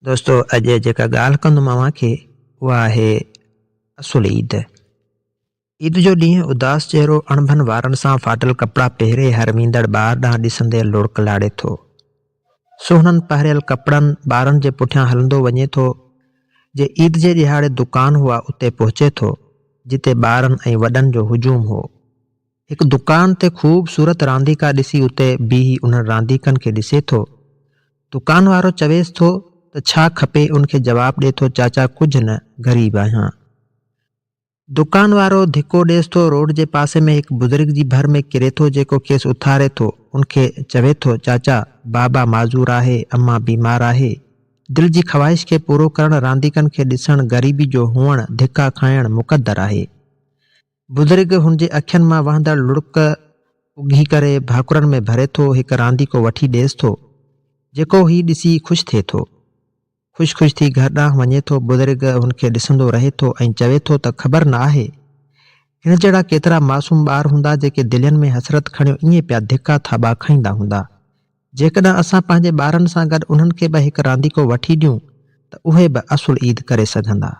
دوستو اڄ جيڪا ڳالهه ڪندم اوهان کي اها آهي اصل عيد. عيد جو ڏينهن اداس چهرو اڻڀن وارن سان ڦاٽل ڪپڙا پهري هر ويندڙ ٻار ڏانهن ڏسندي لڙڪ لاڙي ٿو. سهڻن پهريل ڪپڙن ٻارن جي پٺيان هلندو وڃي ٿو. جي عيد جي ڏهاڙي دڪان هئا اتي پهچي ٿو جتي ٻارن ۽ وڏن جو هجوم هو. هڪ دڪان تي خوبصورت رانديڪا ڏسي اتي بيهي انهن رانديڪن کي ڏسي ٿو. دڪان وارو چويس ٿو ته ڇا کپي ان کي جواب ڏي ٿو چاچا ڪجهه نه غريب آهيان. دڪان وارو ڌڪو ڏيس ٿو روڊ جي پاسي ۾ هڪ بزرگ جي ڀر ۾ ڪري ٿو جيڪو کيس اٿاري ٿو ان کي چوي ٿو چاچا بابا معذور آهي امان بيمار آهي دل جي خواهش کي پورو ڪرڻ رانديڪن کي ڏسڻ غريبي جو هئڻ ڌڪا کائڻ مقدر آهي. بزرگ هن جي اکين مان وهندڙ لڙڪ اگهي ڪري ڀاڪرن ۾ ڀري ٿو، هڪ رانديڪو وٺي ڏيس ٿو، جيڪو هي ڏسي خوش ٿئي ٿو. خوش خوش ٿي گهر ڏانهن وڃي ٿو، بزرگ هن کي ڏسندو رهي ٿو ۽ چوي ٿو ته خبر نه آهي، هن جهڙا ڪيترا معصوم ٻار هوندا جيڪي دلين ۾ حسرت کڻيو ائين پيا ڌڪا ٿاٻا کائيندا هوندا. جيڪڏهن اسان پنهنجي ٻارن سان گڏ انهن کي به هڪ رانديڪو وٺي ڏيون ته اهي به اصل عيد ڪري سگهندا.